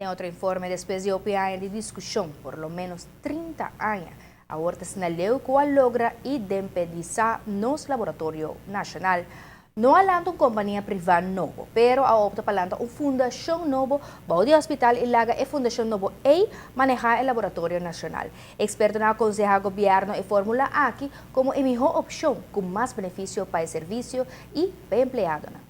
Den otro informe, despues di hopi aña di discusion, por lo menos 30 aña, awor ta asina leu cu a logra independisa nos laboratorio nacional. No a lanta un compania priva nobo, pero a opta pa lanta un fundacion nobo bou di hospital y laga e fundacion nobo ey maneha e laboratorio nacional. Expertonan a aconseha gobierno e formula aki como e miho opcion cu mas beneficio pa e servicio y pa e empleadonan.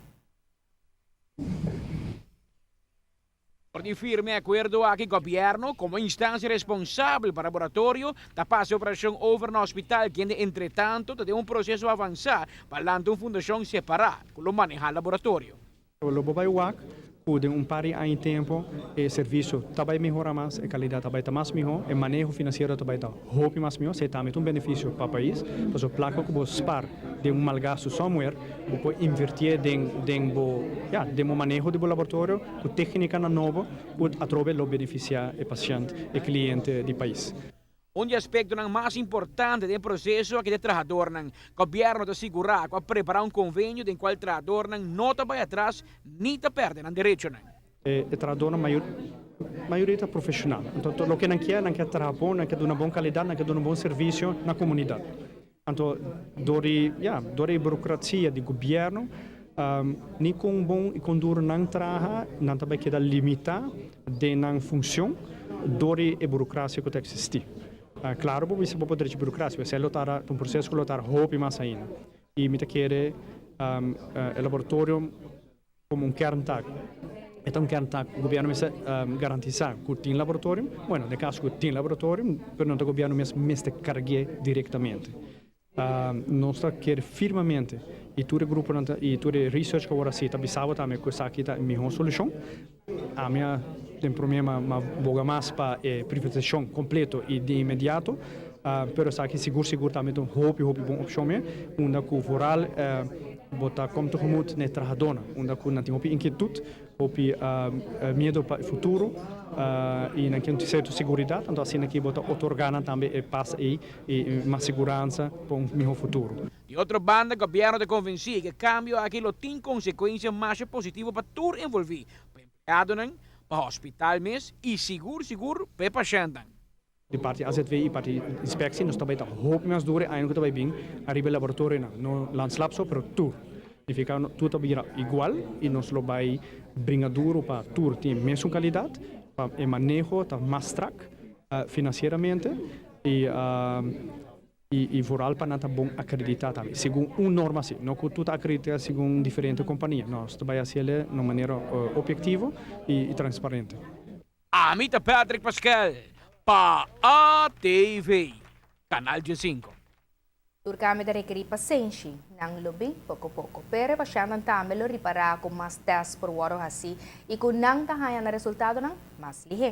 Por di firma e akuerdo aki gobièrnu komo instansia responsabel pa laboratorio ta pasa e operashon over na hospital kende entretanto ta den un proseso avansá pa lanta un fundashon separá ku lo manehá laboratorio. Lo bo bai wak ku den un par di aña tempu e servisio ta bai mehorá mas, e kalidat ta bai ta mas mihó, e maneho finansiero ta bai ta hopi mas mihó, esei tambe ta un benefisio pa pais, pasobra plaka ku bo spar den un malgasto somewhere bo por invertié den den bo ya den bo maneho di bo laboratorio ku téknikanan nobo ku atrobe lo benefisiá e pashènt, e kliente di pais. Un di aspektonan mas importante den e proseso aki ta e trahadornan. Gobièrnu ta sigurá ku a prepará un konvenio den kual trahadornan no ta bai atras ni ta pèrdè nan derechonan. E trahadornan mayor mayoria ta profeshonal. Anto loke nan kier, nan kier traha bon, nan kier duna bon kalidat, nan kier duna bon servisio na komunidat. Anto dor di ya, dor di e burokrasia di gobièrnu ni kon bon i kon duru nan traha, nan ta bai keda limitá den nan funshon dor di e burokrasia ku ta eksistí. Klaro bo bisa bo por drecha burokrasia, pero esei lo tarda, ta un proseso ku lo tarda hopi mas ainda. I mi ta kere e laboratorio Como un kerntaak. E ta un kerntaak ku gobierno mester garantisa ku tin laboratorio. Bueno, den kaso ku tin laboratorio, pero no ta gobierno mes mester karg'é direktamente. Nos ta kere firmemente i tur e gruponan ta i tur e research ku awor hasi ta bisa bo tambe ku esaki ta e mihó solushon. Ami a den promé m'a boga mas pa e privatisashon kompleto i di inmediato, pero esaki sigur sigur tambe ta un hopi hopi bon opshon me, unda ku vooral bo ta kom tegemoet na e trahadónan, unda ku nan tin hopi inkietut, hopi miedo pa e futuro i nan ke un sierto seguridat, anto asina ki bo ta otorgá nan tambe e pas ei i mas siguransa pa un mihó futuro. Di otro banda, gobièrnu ta konvensí ku e kambio aki lo tin konsekuensia masha positivo pa tur envolví, pa empleadonan, pa hospital mes i sigur sigur pa e pashèntnan. Di parti AZV i parti inspeksie nos ta bai ta hopi mas duru e aña ku ta bai bin ariba e laboratorionan, no landslab so pero tur. Significa tur ta bira igual i nos lo bai bringa duru pa tur tin e mesun kalidat, pa e maneho ta mas strak finansieramente i I vooral pa nan ta bon akreditá tambe, segun un norma así. No ku tur ta akreditá segun diferente kompania. No, nos ta bai hasi el na un manera objektivo i transparente. Ami ta Patrick Paskel pa ATV, Canal 15. Tur kambio ta rekerí pasenshi. Nan lo bin poko poko. Pero e pashèntnan tambe lo ripará ku mas tèst por wòrdu hasí i ku nan ta haña nan resultadonan mas lihé.